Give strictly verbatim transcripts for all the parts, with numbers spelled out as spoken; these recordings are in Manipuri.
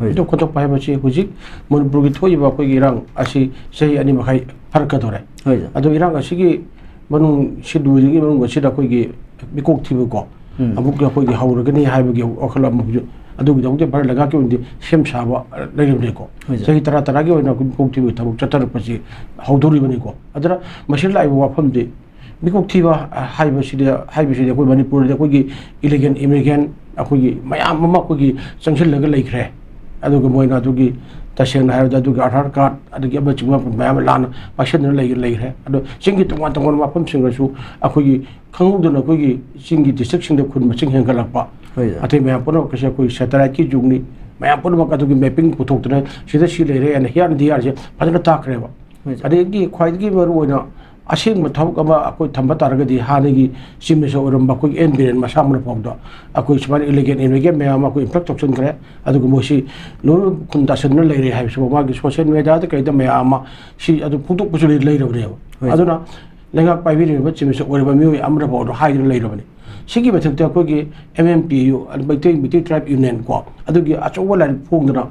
ꯍꯣꯏ꯫ ꯃꯤꯇꯣꯞ ꯈꯣꯝꯗꯣꯛꯄ ꯍꯥꯏꯕꯁꯤ ꯍꯧꯖꯤꯛ ꯃꯅꯤꯄꯨꯔꯒꯤ ꯊꯣꯛꯏꯕ ꯑꯩꯈꯣꯏꯒꯤ ꯏꯔꯥꯡ ꯑꯁꯤ ꯆꯍꯤ ꯑꯅꯤ ꯃꯈꯥꯏ ꯐꯥꯔꯛꯀꯗꯧꯔꯦ꯫ ꯍꯣꯏ, ꯁꯥꯔ꯫ ꯑꯗꯣ ꯏꯔꯥꯡ ꯑꯁꯤꯒꯤ ꯃꯅꯨꯡ ꯁꯤꯗꯨꯒꯤ ꯃꯅꯨꯡ ꯑꯁꯤꯗ ꯑꯩꯈꯣꯏꯒꯤ ꯃꯤꯀꯣꯛ ꯊꯤꯕꯀꯣ, ꯎꯝ꯫ ꯑꯃꯨꯛ ꯑꯩꯈꯣꯏꯒꯤ ꯍꯧꯔꯒꯅꯤ ꯍꯥꯏꯕꯒꯤ ꯋꯥꯈꯜ ꯑꯃ ꯍꯧꯖꯤꯛ, ꯑꯗꯨꯒꯤꯗꯃꯛꯇ ꯚꯥꯔꯠ ꯂꯩꯉꯥꯛꯀꯤ ꯑꯣꯏꯅꯗꯤ ꯁꯦꯝ ꯁꯥꯕ ꯂꯩꯔꯕꯅꯤꯀꯣ꯫ ꯍꯣꯏ, ꯁꯥꯔ꯫ ꯆꯍꯤ ꯇꯔꯥ ꯇꯔꯥꯒꯤ ꯑꯣꯏꯅ ꯑꯩꯈꯣꯏ ꯃꯤꯀꯣꯛ ꯊꯤꯕꯒꯤ ꯊꯕꯛ ꯆꯠꯊꯔꯛꯄꯁꯤ ꯍꯧꯗꯧꯔꯤꯕꯅꯤꯀꯣ꯫ ꯑꯗꯨꯅ ꯃꯁꯤꯗ ꯂꯥꯛꯏꯕ ꯋꯥꯐꯝꯗꯤ, ꯃꯤꯀꯣꯛ ꯊꯤꯕ ꯍꯥꯏꯕꯁꯤꯗꯤ, ꯍꯥꯏꯕꯁꯤꯗꯤ ꯑꯩꯈꯣꯏ ꯃꯅꯤꯄꯨꯔꯗ ꯑꯩꯈꯣꯏꯒꯤ illegal immigrant ꯑꯩꯈꯣꯏꯒꯤ ꯃꯌꯥꯝ ꯑꯃ ꯑꯩꯈꯣꯏꯒꯤ ꯆꯪꯁꯤꯜꯂꯒ ꯂꯩꯈ꯭ꯔꯦ꯫ ꯑꯗꯨꯒ ꯃꯣꯏꯅ ꯑꯗꯨꯒꯤ, ꯇꯁꯦꯡꯅ ꯍꯥꯏꯔꯕꯗ, ꯑꯗꯨꯒꯤ ꯑꯥꯙꯥꯔ ꯀꯥꯔꯗ, ꯑꯗꯒꯤ ꯑꯃ ꯆꯤꯡꯕ ꯃꯌꯥꯝ ꯑꯃ ꯂꯥꯟꯅ ꯄꯥꯏꯁꯤꯟꯗꯨꯅ ꯂꯩ-, ꯂꯩꯈ꯭ꯔꯦ꯫ ꯑꯗꯣ ꯆꯤꯡꯒꯤ ꯇꯣꯉꯥꯟ ꯇꯣꯉꯥꯟꯕ ꯃꯐꯝꯁꯤꯡꯗꯁꯨ ꯑꯩꯈꯣꯏꯒꯤ ꯈꯪꯍꯧꯗꯅ ꯑꯩꯈꯣꯏꯒꯤ ꯆꯤꯡꯒꯤ districtꯁꯤꯡꯗ ꯈꯨꯟ ꯃꯁꯤꯡ ꯍꯦꯟꯒꯠꯂꯛꯄ, ꯍꯣꯏ, ꯁꯥꯔ꯫ ꯑꯇꯩ ꯃꯌꯥꯝ ꯄꯨꯝꯅꯃꯛ ꯑꯁꯦ ꯑꯩꯈꯣꯏ satelliteꯀꯤ ꯌꯨꯒꯅꯤ, ꯃꯌꯥꯝ ꯄꯨꯝꯅꯃꯛ ꯑꯗꯨꯒꯤ mapping ꯄꯨꯊꯣꯛꯇꯨꯅ ꯁꯤꯗ ꯁꯤ ꯂꯩꯔꯦ ꯍꯥꯏꯅ ꯍꯤꯌꯥꯔ ꯑꯦꯟ ꯗꯤꯌꯥꯔꯁꯦ ꯐꯖꯅ ꯇꯥꯛꯈ꯭ꯔꯦꯕ꯫ ꯍꯣꯏ, ꯁꯥꯔ꯫ ꯑꯗꯒꯤ ꯈ꯭ꯋꯥꯏꯗꯒꯤ ꯃꯔꯨꯑꯣꯏꯅ ꯑꯁꯦꯡꯕ ꯊꯕꯛ ꯑꯃ ꯑꯩꯈꯣꯏ ꯊꯝꯕ ꯇꯥꯔꯒꯗꯤ, ꯍꯥꯟꯅꯒꯤ Chief Minister ꯑꯣꯏꯔꯝꯕ ꯑꯩꯈꯣꯏ ꯑꯦꯟ ꯕꯤꯔꯦꯟ ꯃꯁꯥꯃꯛꯅꯐꯥꯎꯗ ꯑꯩꯈꯣꯏ ꯁꯨꯃꯥꯏꯅ illegal immigrant ꯃꯌꯥꯝ ꯑꯃ ꯑꯩꯈꯣꯏ influx ꯇꯧꯁꯤꯟꯈ꯭ꯔꯦ꯫ ꯑꯗꯨꯒ ꯃꯣꯏꯁꯤ ꯂꯣꯏꯅ ꯈꯨꯟ ꯇꯥꯁꯤꯟꯗꯨꯅ ꯂꯩꯔꯦ ꯍꯥꯏꯕꯁꯤꯕꯨ ꯃꯥꯒꯤ social mediaꯗ ꯀꯩꯗ ꯃꯌꯥꯝ ꯑꯃ ꯁꯤ ꯑꯗꯨꯝ ꯐꯣꯡꯗꯣꯛꯄꯁꯨ ꯂꯩ-, ꯂꯩꯔꯕꯅꯦꯕ꯫ ꯍꯣꯏ, ꯁꯥꯔ꯫ ꯑꯗꯨꯅ ꯂꯩꯉꯥꯛ ꯄꯥꯏꯕꯤꯔꯤꯕ Chief Minister ꯑꯣꯏꯔꯕ ꯃꯤꯑꯣꯏ ꯑꯃꯅꯐꯥꯎꯗ ꯍꯥꯏꯗꯨꯅ ꯂꯩꯔꯕꯅꯤ꯫ ꯁꯤꯒꯤ ꯃꯊꯛꯇ ꯑꯩꯈꯣꯏꯒꯤ M M T U, Meitei, Meitei Tribe Union ꯀꯣ, ꯑꯗꯨꯒꯤ ꯑꯆꯧꯕ ꯂꯥꯏꯔꯤꯛ ꯐꯣꯡꯗꯨꯅ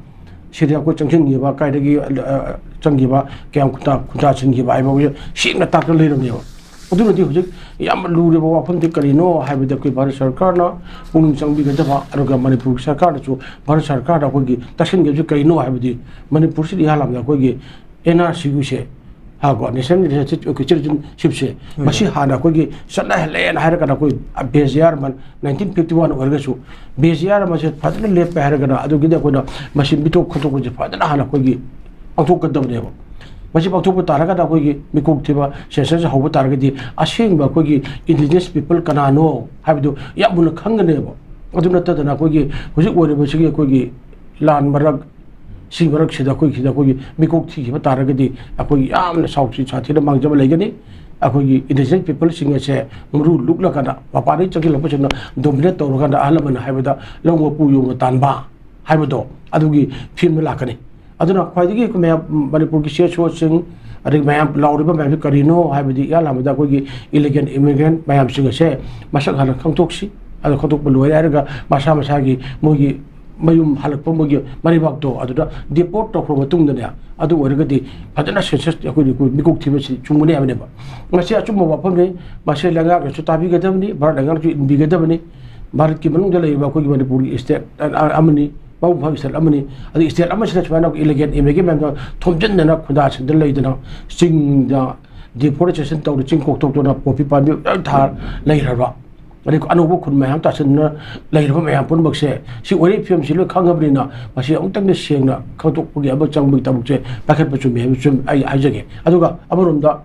ꯁꯤꯗ ꯑꯩꯈꯣꯏ ꯆꯪꯁꯤꯟꯈꯤꯕ, ꯀꯥꯏꯗꯒꯤ, ꯑ, ꯆꯪꯈꯤꯕ, ꯀꯌꯥꯝ ꯈꯨꯟꯇꯥ, ꯈꯨꯟꯇꯥ ꯁꯤꯟꯈꯤꯕ ꯍꯥꯏꯕ ꯁꯦꯡꯅ ꯇꯥꯛꯇꯅ ꯂꯩꯔꯕꯅꯦꯕ꯫ ꯑꯗꯨꯅꯗꯤ ꯍꯧꯖꯤꯛ ꯌꯥꯝ ꯂꯨꯔꯤꯕ ꯋꯥꯐꯝꯗꯤ ꯀꯔꯤꯅꯣ ꯍꯥꯏꯕꯗ, ꯑꯩꯈꯣꯏ ꯚꯥꯔꯠ ꯁꯔꯀꯥꯔꯅ ꯄꯨꯛꯅꯤꯡ ꯆꯪꯕꯤꯒꯗꯕ, ꯑꯗꯨꯒ ꯃꯅꯤꯄꯨꯔ ꯁꯔꯀꯥꯔꯅꯁꯨ ꯚꯥꯔꯠ ꯁꯔꯀꯥꯔꯗ ꯑꯩꯈꯣꯏꯒꯤ ꯇꯛꯁꯤꯟꯒꯗꯕꯁꯤ ꯀꯔꯤꯅꯣ ꯍꯥꯏꯕꯗꯤ, ꯃꯅꯤꯄꯨꯔꯁꯤꯗ ꯏꯍꯥꯟ ꯍꯥꯟꯕꯗ ꯑꯩꯈꯣꯏꯒꯤ N R C Uꯁꯦ, ꯍꯥ, ꯀꯣ, National Citizenshipꯁꯦ, ꯎꯝ꯫ ꯃꯁꯤ ꯍꯥꯟꯅ ꯑꯩꯈꯣꯏꯒꯤ ꯆꯠꯅꯍꯜꯂꯦꯅ ꯍꯥꯏꯔꯒꯅ ꯑꯩꯈꯣꯏ ꯕꯦꯖꯤꯌꯥꯔ ꯑꯃ nineteen fifty one ꯑꯣꯏꯔꯒꯁꯨ, ꯕꯦꯖꯤꯌꯥꯔ ꯑꯃꯁꯦ ꯐꯖꯅ ꯂꯦꯞꯄꯦ ꯍꯥꯏꯔꯒꯅ ꯑꯗꯨꯒꯤꯗꯤ ꯑꯩꯈꯣꯏꯅ ꯃꯁꯤ ꯃꯤꯇꯣꯞ ꯈꯣꯝꯗꯣꯛꯄꯁꯦ ꯐꯖꯅ ꯍꯥꯟꯅ ꯑꯩꯈꯣꯏꯒꯤ ꯄꯥꯡꯊꯣꯛꯀꯗꯕꯅꯦꯕ꯫ ꯃꯁꯤ ꯄꯥꯡꯊꯣꯛꯄ ꯇꯥꯔꯒꯅ ꯑꯩꯈꯣꯏꯒꯤ ꯃꯤꯀꯣꯛ ꯊꯤꯕ censusꯁꯦ ꯍꯧꯕ ꯇꯥꯔꯒꯗꯤ ꯑꯁꯦꯡꯕ ꯑꯩꯈꯣꯏꯒꯤ indigenous people ꯀꯅꯥꯅꯣ ꯍꯥꯏꯕꯗꯨ ꯌꯥꯝ ꯃꯨꯟꯅ ꯈꯪꯒꯅꯦꯕ꯫ ꯑꯗꯨ ꯅꯠꯇꯗꯅ ꯑꯩꯈꯣꯏꯒꯤ ꯍꯧꯖꯤꯛ ꯑꯣꯏꯔꯤꯕꯁꯤꯒꯤ ꯑꯩꯈꯣꯏꯒꯤ ꯂꯥꯟ ꯃꯔꯛ, ꯁꯤ ꯃꯔꯛꯁꯤꯗ ꯑꯩꯈꯣꯏ ꯁꯤꯗ ꯑꯩꯈꯣꯏꯒꯤ ꯃꯤꯀꯣꯛ ꯊꯤꯈꯤꯕ ꯇꯥꯔꯒꯗꯤ ꯑꯩꯈꯣꯏꯒꯤ ꯌꯥꯝꯅ ꯁꯥꯎꯊꯤ-, ꯁꯥꯊꯤꯅ ꯃꯥꯡꯖꯕ ꯂꯩꯒꯅꯤ꯫ ꯑꯩꯈꯣꯏꯒꯤ indigenous peopleꯁꯤꯡ ꯑꯁꯦ ꯃꯔꯨ ꯂꯨꯛꯂꯀꯥꯟꯗ, ꯃꯄꯥꯟꯗꯒꯤ ꯆꯪꯁꯤꯜꯂꯛꯄꯁꯤꯡꯅ dominate ꯇꯧꯔꯀꯥꯟꯗ, ꯑꯍꯜ ꯂꯃꯟ ꯍꯥꯏꯕꯗ ꯂꯧ ꯃꯄꯨ ꯌꯣꯡꯅ ꯇꯥꯟꯕ ꯍꯥꯏꯕꯗꯣ, ꯑꯗꯨꯒꯤ ꯐꯤꯕꯝꯗ ꯂꯥꯛꯀꯅꯤ꯫ ꯑꯗꯨꯅ ꯈ꯭ꯋꯥꯏꯗꯒꯤ ꯑꯩꯈꯣꯏ ꯃꯌꯥꯝ, ꯃꯅꯤꯄꯨꯔꯒꯤ ꯆꯦ ꯆꯣꯠꯁꯤꯡ, ꯑꯗꯒꯤ ꯃꯌꯥꯝ ꯂꯥꯎꯔꯤꯕ ꯃꯌꯥꯝꯁꯤ ꯀꯔꯤꯅꯣ ꯍꯥꯏꯕꯗꯤ, ꯏꯍꯥꯟ ꯍꯥꯟꯕꯗ ꯑꯩꯈꯣꯏꯒꯤ illegal immigrant ꯃꯌꯥꯝꯁꯤꯡ ꯑꯁꯦ ꯃꯁꯛ ꯍꯥꯟꯅ ꯈꯪꯗꯣꯛꯁꯤ꯫ ꯑꯗꯨ ꯈꯪꯗꯣꯛꯄ ꯂꯣꯏꯔꯦ ꯍꯥꯏꯔꯒ ꯃꯁꯥ ꯃꯁꯥꯒꯤ ꯃꯣꯏꯒꯤ ꯃꯌꯨꯝ ꯍꯜꯂꯛꯄ ꯃꯣꯏꯒꯤ ꯃꯔꯩꯕꯥꯛꯇꯣ ꯑꯗꯨꯗ ꯗꯤꯄꯣꯔꯠ ꯇꯧꯈ꯭ꯔꯕ ꯃꯇꯨꯡꯗꯅꯦ, ꯑꯗꯨ ꯑꯣꯏꯔꯒꯗꯤ ꯐꯖꯅ ꯁꯦꯟꯁꯁ ꯑꯩꯈꯣꯏ ꯃꯤꯀꯣꯛ ꯊꯤꯕꯁꯤ ꯆꯨꯝꯒꯅꯤ ꯍꯥꯏꯕꯅꯦꯕ꯫ ꯃꯁꯤ ꯑꯆꯨꯝꯕ ꯋꯥꯐꯝꯅꯤ꯫ ꯃꯁꯤ ꯂꯩꯉꯥꯛꯅꯁꯨ ꯇꯥꯕꯤꯒꯗꯕꯅꯤ, ꯚꯥꯔꯠ ꯂꯩꯉꯥꯛꯅꯁꯨ ꯏꯟꯕꯤꯒꯗꯕꯅꯤ꯫ ꯚꯥꯔꯠꯀꯤ ꯃꯅꯨꯡꯗ ꯂꯩꯔꯤꯕ ꯑꯩꯈꯣꯏꯒꯤ ꯃꯅꯤꯄꯨꯔꯒꯤ ꯏꯁꯇꯦꯠ ꯑꯃꯅꯤ, ꯃꯄꯨꯡ ꯐꯥꯕ ꯏꯁꯇꯦꯠ ꯑꯃꯅꯤ꯫ ꯑꯗꯨ ꯏꯁꯇꯦꯠ ꯑꯃꯁꯤꯗ ꯁꯨꯃꯥꯏꯅ ꯏꯂꯤꯒꯦꯜ ꯏꯃꯤꯒ꯭ꯔꯦꯟ ꯃꯌꯥꯝꯗꯣ ꯊꯣꯝꯖꯤꯟꯗꯅ ꯈꯨꯟꯗꯥ ꯁꯤꯟꯗꯅ ꯂꯩꯗꯅ, ꯆꯤꯡꯗ ꯗꯤꯐꯣꯔꯦꯁꯇꯦꯁꯟ ꯇꯧꯗꯅ, ꯆꯤꯡ ꯀꯣꯛꯊꯣꯛꯇꯅ ꯄꯣꯄꯤ ꯄꯥꯝꯕꯤ ꯂꯣꯏ ꯊꯥ ꯂꯩꯈ꯭ꯔꯕ, ꯑꯗꯩ ꯑꯅꯧꯕ ꯈꯨꯟ ꯃꯌꯥꯝ ꯇꯥꯁꯤꯟꯗꯨꯅ ꯂꯩꯔꯕ ꯃꯌꯥꯝ ꯄꯨꯝꯅꯃꯛꯁꯦ, ꯁꯤ ꯑꯣꯏꯔꯤꯕ ꯐꯤꯕꯝꯁꯤ ꯂꯣꯏ ꯈꯪꯉꯕꯅꯤꯅ, ꯃꯁꯤ ꯑꯃꯨꯛꯇꯪꯗꯤ ꯁꯦꯡꯅ ꯈꯪꯗꯣꯛꯄꯒꯤ ꯑꯃ ꯆꯪꯕꯒꯤ ꯊꯕꯛꯁꯦ ꯄꯥꯏꯈꯠꯄ ꯆꯨꯝꯃꯤ ꯍꯥꯏꯕ ꯆꯨꯝ ꯑꯩ ꯍꯥꯏꯖꯒꯦ꯫ ꯑꯗꯨꯒ ꯑꯃꯔꯣꯝꯗ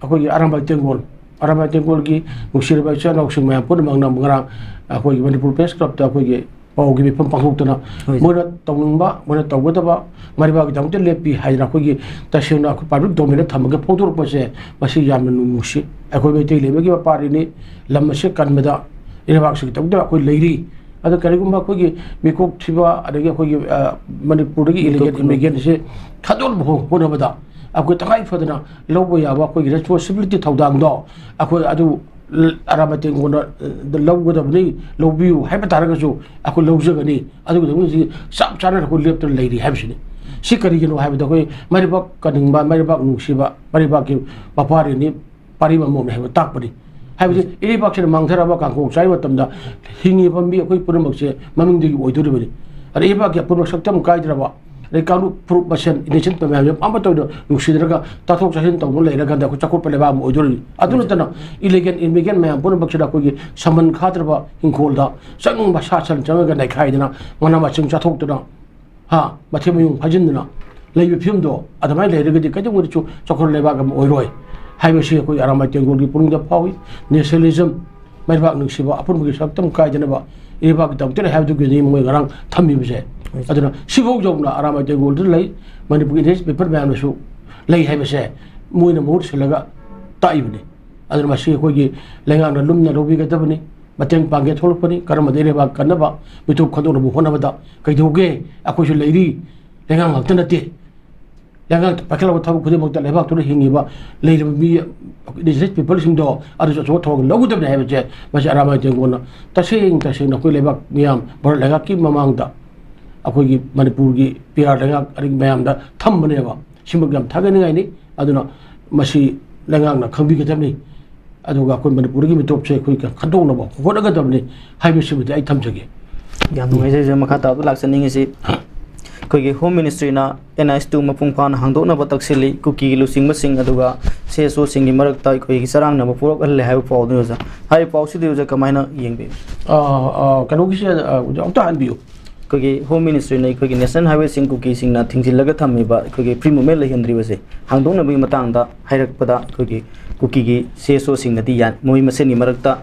ꯑꯩꯈꯣꯏꯒꯤ ꯑꯔꯥꯝꯕꯥꯏ ꯇꯦꯡꯒꯣꯜ, ꯑꯔꯥꯝꯕꯥꯏ ꯇꯦꯡꯒꯣꯜꯒꯤ ꯅꯨꯡꯁꯤꯔꯕ ꯏꯆꯤꯜ ꯏꯅꯥꯎꯁꯤꯡ ꯃꯌꯥꯝ ꯄꯨꯝꯅꯃꯛꯅ ꯉꯔꯥꯡ ꯑꯩꯈꯣꯏꯒꯤ ꯃꯅꯤꯄꯨꯔ ꯄ꯭ꯔꯦꯁ ꯀ꯭ꯂꯕꯇ ꯑꯩꯈꯣꯏꯒꯤ ꯄꯥꯎꯒꯤ ꯃꯤꯐꯝ ꯄꯥꯡꯊꯣꯛꯇꯅ, ꯍꯣꯏ꯫ ꯃꯣꯏꯅ ꯇꯧꯅꯤꯡꯕ, ꯃꯣꯏꯅ ꯇꯧꯒꯗꯕ, ꯃꯔꯩꯕꯥꯛꯀꯤꯗꯃꯛꯇ ꯂꯦꯞꯄꯤ ꯍꯥꯏꯗꯅ ꯑꯩꯈꯣꯏꯒꯤ ꯇꯁꯦꯡꯅ ꯑꯩꯈꯣꯏ ꯄꯕ꯭ꯂꯤꯛ ꯗꯣꯃꯦꯟꯗ ꯊꯝꯃꯒ ꯐꯣꯡꯗꯣꯔꯛꯄꯁꯦ, ꯃꯁꯤ ꯌꯥꯝꯅ ꯅꯨꯡꯁꯤ꯫ ꯑꯩꯈꯣꯏ ꯃꯩꯇꯩ ꯂꯩꯕꯒꯤ ꯃꯄꯥꯔꯤꯅꯤ, ꯂꯝ ꯑꯁꯤ ꯀꯟꯕꯗ ꯏꯔꯩꯕꯥꯛꯁꯤꯒꯤꯗꯃꯛꯇ ꯑꯩꯈꯣꯏ ꯂꯩꯔꯤ꯫ ꯑꯗꯣ ꯀꯔꯤꯒꯨꯝꯕ ꯑꯩꯈꯣꯏꯒꯤ ꯃꯤꯀꯣꯛ ꯊꯤꯕ, ꯑꯗꯒꯤ ꯑꯩꯈꯣꯏꯒꯤ, ꯑ, ꯃꯅꯤꯄꯨꯔꯗꯒꯤ ꯃꯤꯀꯣꯛ ꯏꯂꯤꯒꯦꯜ ꯊꯤꯕ꯫ ꯏꯃꯤꯒ꯭ꯔꯦꯟꯁꯦ ꯊꯥꯗꯣꯛꯅꯕ ꯍꯣ-, ꯍꯣꯠꯅꯕꯗ ꯑꯩꯈꯣꯏ ꯇꯉꯥꯏ ꯐꯗꯅ ꯂꯧꯕ ꯌꯥꯕ ꯑꯩꯈꯣꯏꯒꯤ ꯔꯦꯁꯄꯣꯟꯁꯤꯕꯤꯂꯤꯇꯤ ꯊꯧꯗꯥꯡꯗꯣ ꯑꯩꯈꯣꯏ ꯑꯗꯨ ꯂ-, ꯑꯔꯥꯕ ꯇꯦꯡꯒꯣꯟꯗ, ꯑ, ꯂꯧꯒꯗꯕꯅꯤ, ꯂꯧꯕꯤꯌꯨ ꯍꯥꯏꯕ ꯇꯥꯔꯒꯁꯨ ꯑꯩꯈꯣꯏ ꯂꯧꯖꯒꯅꯤ꯫ ꯑꯗꯨꯒꯤꯗꯃꯛꯇ ꯆꯞ ꯆꯥꯅ ꯑꯩꯈꯣꯏ ꯂꯦꯞꯇꯨꯅ ꯂꯩꯔꯤ ꯍꯥꯏꯕꯁꯤꯅꯤ꯫ ꯁꯤ ꯀꯔꯤꯒꯤꯅꯣ ꯍꯥꯏꯕꯗ ꯑꯩꯈꯣꯏ ꯃꯔꯩꯕꯥꯛ ꯀꯟꯅꯤꯡꯕ, ꯃꯔꯩꯕꯥꯛ ꯅꯨꯡꯁꯤꯕ, ꯃꯔꯩꯕꯥꯛꯀꯤ ꯃꯄꯥꯔꯤꯅꯤ, ꯄꯥꯔꯤ ꯑꯃꯃꯝꯅꯤ ꯍꯥꯏꯕ ꯇꯥꯛꯄꯅꯤ꯫ ꯍꯥꯏꯕꯗꯤ ꯏꯔꯩꯕꯥꯛꯁꯤꯅ ꯃꯥꯡꯊꯔꯕ ꯀꯥꯡꯈꯣꯡ ꯆꯥꯏꯕ ꯃꯇꯝꯗ ꯍꯤꯡꯉꯤꯕ ꯃꯤ ꯑꯩꯈꯣꯏ ꯄꯨꯝꯅꯃꯛꯁꯦ ꯃꯃꯤꯡꯗꯒꯤ ꯑꯣꯏꯗꯣꯔꯤꯕꯅꯤ꯫ ꯑꯗ ꯏꯔꯩꯕꯥꯛꯀꯤ ꯑꯄꯨꯟꯕ ꯁꯛꯇꯝ ꯀꯥꯏꯗ꯭ꯔꯕ, ꯑꯗꯩ ꯀꯥꯡꯂꯨꯞ ꯐꯨꯔꯨꯞ ꯃꯁꯦꯟ, ꯏꯅꯦꯁꯟ ꯃꯌꯥꯝꯁꯦ ꯑꯃꯠꯇ ꯑꯣꯏꯅ ꯅꯨꯡꯁꯤꯅꯔꯒ ꯇꯥꯊꯣꯛ ꯇꯥꯁꯤꯟ ꯇꯧꯗꯨꯅ ꯂꯩꯔꯀꯥꯟꯗ ꯑꯩꯈꯣꯏ ꯆꯥꯎꯈꯠꯄ ꯂꯩꯕꯥꯛ ꯑꯃ ꯑꯣꯏꯗꯣꯔꯤꯕꯅꯤ꯫ ꯑꯗꯨ ꯅꯠꯇꯅ ꯏꯂꯤꯒꯦꯜ ꯏꯃꯤꯒ꯭ꯔꯦꯟ ꯃꯌꯥꯝ ꯄꯨꯝꯅꯃꯛꯁꯤꯗ ꯑꯩꯈꯣꯏꯒꯤ ꯁꯃꯟ ꯈꯥꯗ꯭ꯔꯕ ꯏꯪꯈꯣꯜꯗ ꯆꯪꯅꯤꯡꯕ ꯁꯥ ꯁꯟ ꯆꯪꯉꯒ ꯅꯩꯈꯥꯏꯗꯅ, ꯃꯅꯥ ꯃꯁꯤꯡ ꯆꯥꯊꯣꯛꯇꯅ, ꯍꯥ, ꯃꯊꯤ ꯃꯌꯨꯡ ꯐꯥꯖꯤꯟꯗꯅ ꯂꯩꯕ ꯐꯤꯕꯝꯗꯣ ꯑꯗꯨꯃꯥꯏꯅ ꯂꯩꯔꯒꯗꯤ ꯀꯩꯗꯧꯉꯩꯗꯁꯨ ꯆꯥꯎꯈꯠ ꯂꯩꯕꯥꯛ ꯑꯃ ꯑꯣꯏꯔꯣꯏ ꯍꯥꯏꯕꯁꯤ ꯑꯩꯈꯣꯏ ꯑꯔꯥꯝꯕꯥꯏ ꯇꯦꯡꯒꯣꯜꯒꯤ ꯄꯨꯛꯅꯤꯡꯗ ꯐꯥꯎꯏ꯫ ꯅꯦꯁꯅꯦꯂꯤꯖꯝ, ꯃꯩꯕꯥꯛ ꯅꯨꯡꯁꯤꯕ, ꯑꯄꯨꯟꯕꯒꯤ ꯁꯛꯇꯝ ꯀꯥꯏꯗꯅꯕ ꯏꯔꯩꯕꯥꯛꯀꯤꯗꯃꯛꯇ ꯍꯥꯏꯕꯗꯨꯒꯤꯗꯤ ꯃꯣꯏ ꯉꯔꯥꯡ ꯊꯝꯃꯤꯕꯁꯦ꯫ ꯍꯣꯏ꯫ ꯑꯗꯨꯅ ꯁꯤꯐꯥꯎ ꯌꯧꯅ ꯑꯔꯥꯝꯕꯥꯏ ꯇꯦꯡꯒꯣꯜꯗ ꯂꯩ, ꯃꯅꯤꯄꯨꯔꯒꯤ ꯏꯟꯗꯤꯖꯤꯅꯁ ꯄꯤꯄꯜ ꯃꯌꯥꯝꯅꯁꯨ ꯂꯩ ꯍꯥꯏꯕꯁꯦ ꯃꯣꯏꯅ ꯃꯍꯨꯠ ꯁꯤꯜꯂꯒ ꯇꯥꯛꯏꯕꯅꯤ꯫ ꯑꯗꯨꯅ ꯃꯁꯤ ꯑꯩꯈꯣꯏꯒꯤ ꯂꯩꯉꯥꯛꯅ ꯂꯨꯝꯅ ꯂꯧꯕꯤꯒꯗꯕꯅꯤ꯫ ꯃꯇꯦꯡ ꯄꯥꯡꯒꯦ ꯊꯣꯛꯂꯛꯄꯅꯤ꯫ ꯀꯔꯝꯕꯗ ꯏꯔꯩꯕꯥꯛ ꯀꯟꯅꯕ ꯃꯤꯇꯣꯞ ꯈꯟꯗꯣꯛꯅꯕ ꯍꯣꯠꯅꯕꯗ ꯀꯩꯗꯧꯒꯦ? ꯑꯩꯈꯣꯏꯁꯨ ꯂꯩꯔꯤ, ꯂꯩꯉꯥꯛ ꯉꯥꯛꯇ ꯅꯠꯇꯦ꯫ ꯂꯩꯉꯥꯛꯇ ꯄꯥꯏꯈꯠꯂꯕ ꯊꯕꯛ ꯈꯨꯗꯤꯡꯃꯛꯇ ꯂꯩꯕꯥꯛꯇꯨꯗ ꯍꯤꯡꯉꯤꯕ, ꯂꯩꯔꯤꯕ ꯃꯤ, indigenous peopleꯁꯤꯡꯗꯣ ꯑꯗꯨꯁꯨ ꯑꯆꯧꯕ ꯊꯧꯗꯥꯡ ꯂꯧꯒꯗꯕꯅꯤ ꯍꯥꯏꯕꯁꯦ ꯃꯁꯤ ꯑꯔꯥꯃꯥꯏ ꯇꯦꯡꯒꯣꯟꯅ ꯇꯁꯦꯡ ꯇꯁꯦꯡꯅ ꯑꯩꯈꯣꯏ ꯂꯩꯕꯥꯛ ꯃꯤꯌꯥꯝ, ꯚꯥꯔꯠ ꯂꯩꯉꯥꯛꯀꯤ ꯃꯃꯥꯡꯗ ꯑꯩꯈꯣꯏꯒꯤ ꯃꯅꯤꯄꯨꯔꯒꯤ ꯄꯤꯌꯥꯔ ꯂꯩꯉꯥꯛ ꯑꯗꯒꯤ ꯃꯌꯥꯝꯗ ꯊꯝꯕꯅꯦꯕ꯫ ꯁꯤꯃꯛ ꯌꯥꯝ ꯊꯥꯒꯠꯅꯤꯡꯉꯥꯏꯅꯤ꯫ ꯑꯗꯨꯅ ꯃꯁꯤ ꯂꯩꯉꯥꯛꯅ ꯈꯪꯕꯤꯒꯗꯕꯅꯤ꯫ ꯑꯗꯨꯒ ꯑꯩꯈꯣꯏ ꯃꯅꯤꯄꯨꯔꯒꯤ ꯃꯤꯇꯣꯞꯁꯦ ꯑꯩꯈꯣꯏ ꯈꯟꯗꯣꯛꯅꯕ ꯍꯣꯠꯅꯒꯗꯕꯅꯤ ꯍꯥꯏꯕꯁꯤꯃꯗꯤ ꯑꯩ ꯊꯝꯖꯒꯦ꯫ ꯌꯥꯝ ꯅꯨꯡꯉꯥꯏꯖꯩ, ꯃꯈꯥ ꯇꯥꯕꯗ ꯂꯥꯛꯆꯅꯤꯡꯉꯤꯁꯤ, ꯑꯩꯈꯣꯏꯒꯤ Home Ministryꯅ N I S two ꯃꯄꯨꯡ ꯐꯥꯅ ꯍꯥꯡꯗꯣꯛꯅꯕ ꯇꯛꯁꯤꯜꯂꯤ, ꯀꯨꯀꯤꯒꯤ ꯂꯨꯆꯤꯡꯕꯁꯤꯡ ꯑꯗꯨꯒ C S Oꯁꯤꯡꯒꯤ ꯃꯔꯛꯇ ꯑꯩꯈꯣꯏꯒꯤ ꯆꯔꯥꯡꯅꯕ ꯄꯣꯛꯂꯛꯍꯜꯂꯦ ꯍꯥꯏꯕ ꯄꯥꯎꯗꯨꯅꯤ ꯑꯣꯖꯥ꯫ ꯍꯥꯏꯔꯤꯕ ꯄꯥꯎꯁꯤꯗꯤ ꯑꯣꯖꯥ ꯀꯃꯥꯏꯅ ꯌꯦꯡꯕꯤ? ꯑꯥ, ꯑꯥ, ꯀꯩꯅꯣꯒꯤꯁꯦ, ꯑꯥ, ꯑꯣꯖꯥ, ꯑꯝꯇ ꯍꯟꯕꯤꯌꯨ꯫ ꯑꯩꯈꯣꯏꯒꯤ Home Ministryꯅ ꯑꯩꯈꯣꯏꯒꯤ National Highwayꯁꯤꯡ ꯀꯨꯀꯤꯁꯤꯡꯅ ꯊꯤꯡꯖꯤꯜꯂꯒ ꯊꯝꯃꯤꯕ ꯑꯩꯈꯣꯏꯒꯤ free movement ꯂꯩꯍꯟꯗ꯭ꯔꯤꯕꯁꯦ ꯍꯥꯡꯗꯣꯛꯅꯕꯒꯤ ꯃꯇꯥꯡꯗ ꯍꯥꯏꯔꯛꯄꯗ, ꯑꯩꯈꯣꯏꯒꯤ ꯀꯨꯀꯤꯒꯤ C S Oꯁꯤꯡꯅꯗꯤ ꯌꯥ-, ꯃꯣꯏ ꯃꯁꯦꯟꯒꯤ ꯃꯔꯛꯇ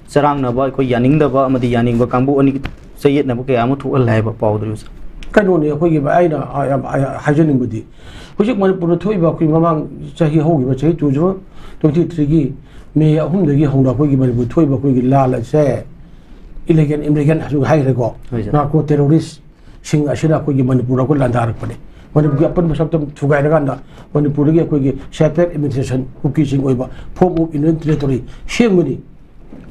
ꯆꯔꯥꯡꯅꯕ, ꯑꯩꯈꯣꯏ ꯌꯥꯅꯤꯡꯗꯕ ꯑꯃꯗꯤ ꯌꯥꯅꯤꯡꯕ ꯀꯥꯡꯕꯨ ꯑꯅꯤ ꯆꯌꯦꯠꯅꯕ ꯀꯌꯥ ꯑꯃ ꯊꯣꯛꯍꯜꯂꯦ ꯍꯥꯏꯕ ꯄꯥꯎꯗꯨ ꯑꯣꯖꯥ꯫ ꯀꯩꯅꯣꯅꯤ, ꯑꯩꯈꯣꯏꯒꯤ ꯑꯩꯅ, ꯑ, ꯌꯥꯝ, ꯑ, ꯍꯥꯏꯖꯅꯤꯡꯕꯗꯤ, ꯍꯧꯖꯤꯛ ꯃꯅꯤꯄꯨꯔꯗ ꯊꯣꯛꯏꯕ ꯑꯩꯈꯣꯏ ꯃꯃꯥꯡ ꯆꯍꯤ ꯍꯧꯈꯤꯕ ꯆꯍꯤ two thousand twenty threeꯒꯤ May ꯑꯍꯨꯝꯗꯒꯤ ꯍꯧꯅ ꯑꯩꯈꯣꯏꯒꯤ ꯃꯅꯤꯄꯨꯔ ꯊꯣꯛꯏꯕ ꯑꯩꯈꯣꯏꯒꯤ ꯂꯥꯜ ꯑꯁꯦ illegal immigrant ꯍꯥꯏꯁꯨ ꯍꯥꯏꯈ꯭ꯔꯦꯀꯣ, ꯍꯣꯏ, ꯁꯥꯔ꯫ Narco terroristꯁꯤꯡ ꯑꯁꯤꯅ ꯑꯩꯈꯣꯏꯒꯤ ꯃꯅꯤꯄꯨꯔꯗ ꯑꯩꯈꯣꯏ ꯂꯥꯟꯗꯥꯔꯛꯄꯅꯦ꯫ ꯃꯅꯤꯄꯨꯔꯒꯤ ꯑꯄꯨꯟꯕ ꯁꯛꯇꯝ ꯊꯨꯒꯥꯏꯔꯀꯥꯟꯗ ꯃꯅꯤꯄꯨꯔꯗꯒꯤ ꯑꯩꯈꯣꯏꯒꯤ separate administration ꯀꯨꯀꯤꯁꯤꯡ ꯑꯣꯏꯕ form of Union Territory ꯁꯦꯝꯒꯅꯤ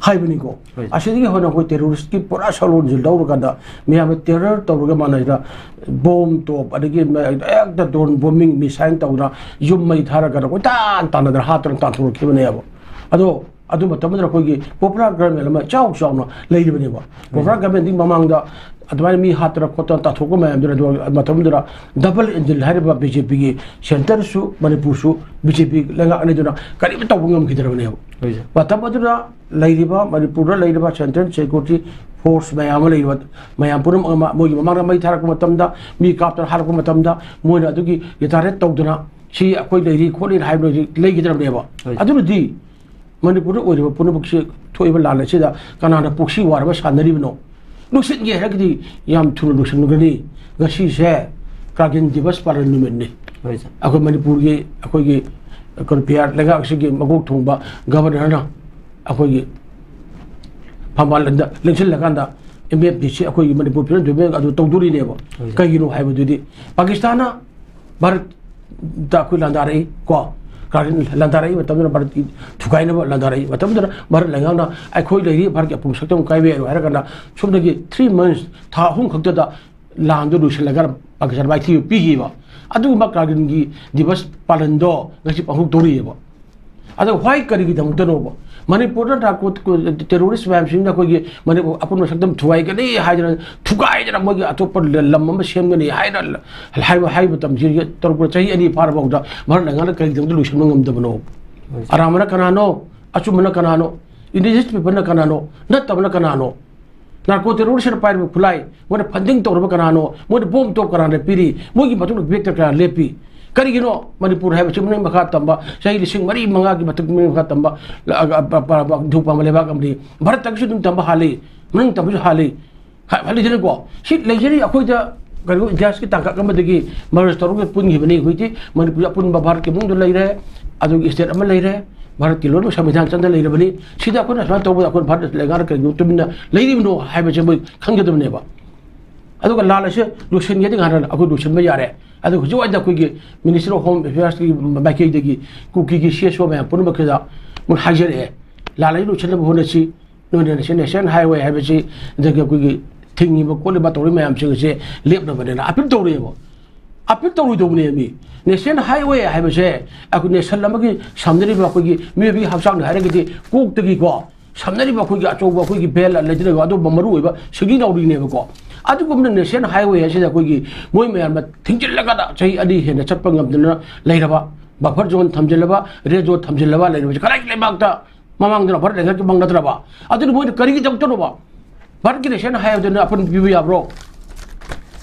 ꯍꯥꯏꯕꯅꯤꯀꯣ꯫ ꯍꯣꯏ꯫ ꯑꯁꯤꯗꯒꯤ ꯍꯧꯅ ꯑꯩꯈꯣꯏ terroristꯀꯤ ꯄꯨꯔꯥ ꯁꯛꯂꯣꯟꯁꯤ ꯂꯧꯔꯀꯥꯟꯗ ꯃꯌꯥꯝꯅ terror ꯇꯧꯔꯒ ꯃꯥꯟꯅꯁꯤꯗ bomb ꯇꯣꯞ ꯑꯗꯒꯤ ꯃ-, ꯍꯦꯛꯇ drone bombing, missile ꯇꯧꯗꯅ ꯌꯨꯝ ꯃꯩ ꯊꯥꯔꯒ ꯀꯣꯏꯇꯥꯟ ꯇꯥꯟꯅꯗꯅ ꯍꯥꯠꯇꯅ ꯇꯥꯟꯊꯣꯔꯛꯈꯤꯕꯅꯦꯕ꯫ ꯑꯗꯣ ꯑꯗꯨ ꯃꯇꯝꯗꯨꯗ ꯑꯩꯈꯣꯏꯒꯤ popular government ꯑꯃ ꯏꯆꯥꯎ ꯆꯥꯎꯅ ꯂꯩꯔꯤꯕꯅꯦꯕ꯫ Popular governmentꯗꯤ ꯃꯃꯥꯡꯗ ꯑꯗꯨꯃꯥꯏꯅ ꯃꯤ ꯍꯥꯠꯇꯅ ꯈꯣꯠꯇꯅ ꯇꯥꯟꯊꯣꯛꯄ ꯃꯌꯥꯝꯗꯨꯅ ꯑꯗꯨ ꯃꯇꯝꯗꯨꯗ double engine ꯍꯥꯏꯔꯤꯕ BJPꯒꯤ centreꯁꯨ ꯃꯅꯤꯄꯨꯔꯁꯨ BJP ꯂꯩꯉꯥꯛ ꯑꯅꯤꯗꯨꯅ ꯀꯔꯤꯝꯇ ꯇꯧꯕ ꯉꯝꯈꯤꯗ꯭ꯔꯕꯅꯦꯕ꯫ ꯍꯣꯏ, ꯁꯥꯔ꯫ ꯃꯇꯝ ꯑꯗꯨꯗ ꯂꯩꯔꯤꯕ, ꯃꯅꯤꯄꯨꯔꯗ ꯂꯩꯔꯤꯕ central security force ꯃꯌꯥꯝ ꯑꯃ ꯂꯩꯔꯤꯕ, ꯃꯌꯥꯝ ꯄꯨꯝꯅꯃꯛ ꯑꯃ ꯃꯣꯏꯒꯤ ꯃꯃꯥꯡꯗ ꯃꯩ ꯊꯥꯔꯛꯄ ꯃꯇꯝꯗ, ꯃꯤ ꯀꯥꯞꯇꯅ ꯍꯥꯠꯂꯛꯄ ꯃꯇꯝꯗ, ꯃꯣꯏꯅ ꯑꯗꯨꯒꯤ retaliate ꯇꯧꯗꯅ ꯁꯤ ꯑꯩꯈꯣꯏ ꯂꯩꯔꯤ ꯈꯣꯠꯂꯤ ꯍꯥꯏꯕꯗꯨ ꯂꯩꯈꯤꯗ꯭ꯔꯕꯅꯦꯕ꯫ ꯍꯣꯏ꯫ ꯑꯗꯨꯅꯗꯤ ꯃꯅꯤꯄꯨꯔꯗ ꯑꯣꯏꯔꯤꯕ ꯄꯨꯝꯅꯃꯛꯁꯦ ꯊꯣꯛꯏꯕ ꯂꯥꯟ ꯑꯁꯤꯗ ꯀꯅꯥꯅ proxy war ꯑꯃ ꯁꯥꯟꯅꯔꯤꯕꯅꯣ? ꯂꯣꯏꯁꯤꯟꯒꯦ ꯍꯥꯏꯔꯒꯗꯤ ꯌꯥꯝ ꯊꯨꯅ ꯂꯣꯏꯁꯤꯟꯒꯅꯤ꯫ ꯉꯁꯤꯁꯦ Kargil Diwas ꯄꯥꯂꯟ ꯅꯨꯃꯤꯠꯅꯤ꯫ ꯍꯣꯏ, ꯁꯥꯔ꯫ ꯑꯩꯈꯣꯏ ꯃꯅꯤꯄꯨꯔꯒꯤ, ꯑꯩꯈꯣꯏꯒꯤ, ꯑꯩꯈꯣꯏ ꯄꯤꯌꯥꯔ ꯂꯩꯉꯥꯛꯁꯤꯒꯤ ꯃꯀꯣꯛ ꯊꯣꯡꯕ governorꯅ ꯑꯩꯈꯣꯏꯒꯤ ꯐꯝꯕꯥꯜ ꯂꯝꯗ ꯂꯦꯡꯁꯤꯜꯂꯀꯥꯟꯗ MFDC ꯑꯩꯈꯣꯏꯒꯤ ꯃꯅꯤꯄꯨꯔ freedom movement ꯑꯗꯨ ꯇꯧꯗꯣꯔꯤꯅꯦꯕ꯫ ꯍꯣꯏ, ꯁꯥꯔ꯫ ꯀꯩꯒꯤꯅꯣ ꯍꯥꯏꯕꯗꯨꯗꯤ ꯄꯥꯀꯤꯁꯇꯥꯟꯅ ꯚꯥꯔꯠ ꯗ ꯑꯩꯈꯣꯏ ꯂꯥꯟꯗꯥꯔꯛꯏ ꯀꯣ꯫ ꯀꯥꯔꯒꯤꯜ ꯂꯥꯟꯗꯥꯔꯛꯏ ꯃꯇꯝꯗꯨꯗ ꯚꯥꯔꯠꯀꯤ ꯊꯨꯒꯥꯏꯅꯕ ꯂꯥꯟꯗꯥꯔꯛꯏ ꯃꯇꯝꯗꯨꯗ ꯚꯥꯔꯠ ꯂꯩꯉꯥꯛꯅ ꯑꯩꯈꯣꯏ ꯂꯩꯔꯤ ꯚꯥꯔꯠꯀꯤ ꯑꯄꯨꯟꯕ ꯁꯛꯇꯝ ꯀꯥꯏꯕ ꯌꯥꯔꯣꯏ ꯍꯥꯏꯔ ꯀꯥꯟꯗ ꯁꯣꯝꯗꯒꯤ three months, ꯊꯥ ꯑꯍꯨꯝ ꯈꯛꯇꯗ ꯂꯥꯟꯗꯨ ꯂꯣꯏꯁꯤꯜꯂꯒ ꯄꯥꯀꯤꯁꯇꯥꯟ ꯃꯥꯏꯊꯤꯕ ꯄꯤꯈꯤꯕ꯫ ꯑꯗꯨꯒꯨꯝꯕ ꯀꯥꯔꯒꯤꯜꯒꯤ ꯗꯤꯕꯁ ꯄꯥꯂꯟꯗꯣ ꯉꯁꯤ ꯄꯥꯡꯊꯣꯛꯇꯧꯔꯤꯑꯕ꯫ ꯑꯗꯣ why, ꯀꯔꯤꯒꯤꯗꯃꯛꯇꯅꯣꯕ? ꯃꯅꯤꯄꯨꯔꯗ ꯅꯥꯔꯀꯣ ꯇꯦꯔꯣꯔꯤꯁ ꯃꯌꯥꯝꯁꯤꯡꯅ ꯑꯩꯈꯣꯏꯒꯤ ꯃꯅꯤꯄꯨꯔ ꯑꯄꯨꯟꯕ ꯁꯛꯇꯝ ꯊꯨꯒꯥꯏꯒꯅꯤ ꯍꯥꯏꯗꯅ, ꯊꯨꯒꯥꯏꯗꯅ ꯃꯣꯏꯒꯤ ꯑꯇꯣꯞꯄ ꯂꯝ ꯑꯃ ꯁꯦꯝꯒꯅꯤ ꯍꯥꯏꯅ ꯍꯥꯏꯕ, ꯍꯥꯏꯕ ꯃꯇꯝꯁꯤꯗ ꯇꯧꯔꯛꯄ ꯆꯍꯤ ꯑꯅꯤ ꯐꯥꯔꯐꯥꯎꯗ ꯚꯥꯔꯠ ꯂꯩꯉꯥꯛꯅ ꯀꯔꯤꯒꯤꯗꯃꯛꯇ ꯂꯣꯏꯁꯤꯟꯕ ꯉꯝꯗꯕꯅꯣ? ꯑꯔꯥꯟꯕꯅ ꯀꯅꯥꯅꯣ? ꯑꯆꯨꯝꯕꯅ ꯀꯅꯥꯅꯣ? Indigenous people ꯅ ꯀꯅꯥꯅꯣ? ꯅꯠꯇꯕꯅ ꯀꯅꯥꯅꯣ? ꯅꯥꯔꯀꯣ ꯇꯦꯔꯣꯔꯤꯁꯅ ꯄꯥꯏꯔꯤꯕ ꯈꯨꯠꯂꯥꯏ, ꯃꯣꯏꯅ ꯐꯟꯗꯤꯡ ꯇꯧꯔꯕ ꯀꯅꯥꯅꯣ? ꯃꯣꯏꯅ ꯕꯣꯝ ꯇꯣꯞ ꯀꯅꯥꯅ ꯄꯤꯔꯤ? ꯃꯣꯏꯒꯤ ꯃꯇꯨꯡꯗ ꯕꯦꯛꯇ ꯀꯅꯥ ꯂꯦꯞꯄꯤ? ꯀꯔꯤꯒꯤꯅꯣ ꯃꯅꯤꯄꯨꯔ ꯍꯥꯏꯕꯁꯤ ꯃꯅꯤꯡ ꯃꯈꯥ ꯇꯝꯕ, ꯆꯍꯤ ꯂꯤꯁꯤꯡ ꯃꯔꯤ ꯃꯉꯥꯒꯤ ꯃꯇꯨꯡ ꯃꯅꯤꯡ ꯃꯈꯥ ꯇꯝꯕ, ꯂ-, ꯑ, ꯄ-, ꯄ-, ꯄ-, ꯅꯤꯡꯊꯧ ꯄꯥꯟꯕ ꯂꯩꯕꯥꯛ ꯑꯃꯅꯤ? ꯚꯥꯔꯠꯇꯒꯤꯁꯨ ꯑꯗꯨꯝ ꯇꯝꯕ ꯍꯥꯜꯂꯤ, ꯃꯅꯤꯡ ꯇꯝꯕꯁꯨ ꯍꯥꯜꯂꯤ꯫ ꯍꯥ-, ꯍꯥꯜꯂꯤꯗꯅꯀꯣ? ꯁꯤ ꯂꯩꯖꯔꯤ ꯑꯩꯈꯣꯏꯗ, ꯀꯩꯅꯣ, ꯏꯇꯤꯍꯥꯁꯀꯤ ꯇꯥꯡꯀꯛ ꯑꯃꯗꯒꯤ ꯃꯔꯁ ꯇꯧꯔꯒ ꯄꯨꯟꯈꯤꯕꯅꯤ꯫ ꯍꯧꯖꯤꯛꯇꯤ ꯃꯅꯤꯄꯨꯔ ꯑꯄꯨꯟꯕ ꯚꯥꯔꯠꯀꯤ ꯃꯅꯨꯡꯗ ꯂꯩꯔꯦ, ꯑꯗꯨꯒꯤ ꯁ꯭ꯇꯦꯠ ꯑꯃ ꯂꯩꯔꯦ, ꯚꯥꯔꯠꯀꯤ ꯂꯣꯏꯅꯃꯛ ꯁꯪꯕꯤꯙꯥꯟ ꯆꯟꯗ ꯂꯩꯔꯕꯅꯤ꯫ ꯁꯤꯗ ꯑꯩꯈꯣꯏꯅ ꯁꯨꯃꯥꯏꯅ ꯇꯧꯕꯗ ꯑꯩꯈꯣꯏ ꯚꯥꯔꯠ ꯂꯩꯉꯥꯛꯅ ꯀꯔꯤꯒꯤꯅꯣ ꯇꯨꯃꯤꯟꯅ ꯂꯩꯔꯤꯕꯅꯣ ꯍꯥꯏꯕꯁꯦ ꯃꯣꯏ ꯈꯪꯒꯗꯕꯅꯦꯕ꯫ ꯑꯗꯨꯒ ꯂꯥꯜ ꯑꯁꯤ ꯂꯣꯏꯁꯤꯟꯒꯦꯗꯤ ꯉꯥꯏꯔ ꯑꯩꯈꯣꯏ ꯂꯣꯏꯁꯤꯟꯕ ꯌꯥꯔꯦ꯫ ꯑꯗꯨ ꯍꯧꯖꯤꯛ ꯋꯥꯏꯗ ꯑꯩꯈꯣꯏꯒꯤ Ministry of Home Affairs ꯀꯤ ꯃꯥꯏꯀꯩꯗꯒꯤ ꯀꯨꯀꯤꯒꯤ C S O ꯃꯌꯥꯝ ꯄꯨꯝꯅꯃꯛꯁꯤꯗ ꯃꯣꯏ ꯍꯥꯏꯖꯔꯛꯑꯦ, "ꯂꯥꯜ ꯑꯁꯤ ꯂꯣꯏꯁꯤꯟꯅꯕ ꯍꯣꯠꯅꯁꯤ, ꯅꯣꯏꯅ National Highway ꯍꯥꯏꯕꯁꯤ, ꯑꯗꯒꯤ ꯑꯩꯈꯣꯏꯒꯤ ꯊꯤꯡꯉꯤꯕ ꯈꯣꯠꯂꯤꯕ ꯇꯧꯔꯤꯕ ꯃꯌꯥꯝꯁꯤꯡ ꯑꯁꯦ ꯂꯦꯞꯅꯕꯅꯦꯅ" ꯑꯄꯤꯜ ꯇꯧꯔꯛꯑꯦꯕ꯫ ꯑꯄꯤꯜ ꯇꯧꯔꯣꯏꯗꯧꯕꯅꯦ ꯃꯤ꯫ National Highway ꯍꯥꯏꯕꯁꯦ ꯑꯩꯈꯣꯏ ꯅꯦꯁꯟ ꯑꯃꯒꯤ ꯁꯝꯅꯔꯤꯕ ꯑꯩꯈꯣꯏꯒꯤ ꯃꯤꯑꯣꯏꯕꯒꯤ ꯍꯛꯆꯥꯡꯗ ꯍꯥꯏꯔꯒꯗꯤ ꯀꯣꯛꯇꯒꯤꯀꯣ ꯁꯝꯅꯔꯤꯕ ꯑꯩꯈꯣꯏꯒꯤ ꯑꯆꯧꯕ ꯑꯩꯈꯣꯏꯒꯤ ꯚꯦꯜ ꯂꯩꯇ꯭ꯔꯒ ꯑꯗꯨꯝꯕ ꯃꯔꯨ ꯑꯣꯏꯕ ꯁꯤꯡꯂꯤ ꯅꯥꯎꯔꯤꯅꯦꯕꯀꯣ꯫ ꯑꯗꯨꯒꯨꯝꯕ National Highway ꯑꯁꯤꯗ ꯑꯩꯈꯣꯏꯒꯤ ꯃꯣꯏ ꯃꯌꯥꯝꯅ ꯊꯤꯡꯖꯤꯜꯂꯒ ꯆꯍꯤ ꯑꯅꯤ ꯍꯦꯟꯅ ꯆꯠꯄ ꯉꯝꯗꯅ ꯂꯩꯔꯕ, buffer zone ꯊꯝꯖꯤꯜꯂꯕ, red zone ꯊꯝꯖꯤꯜꯂꯕ ꯂꯩꯔꯕꯁꯦ ꯀꯗꯥꯏꯒꯤ ꯂꯩꯕꯥꯛꯇ ꯃꯃꯥꯡꯗꯅ ꯚꯥꯔꯠ ꯂꯩꯉꯥꯛꯀꯤ ꯃꯥꯡ ꯅꯠꯇ꯭ꯔꯕ? ꯑꯗꯨꯅ ꯃꯣꯏꯅ ꯀꯔꯤꯒꯤꯗꯃꯛꯇꯅꯣꯕ? ꯚꯥꯔꯠꯀꯤ National Highway ꯗꯨꯅ ꯑꯄꯟ ꯄꯤꯕ ꯌꯥꯕ꯭ꯔꯣ?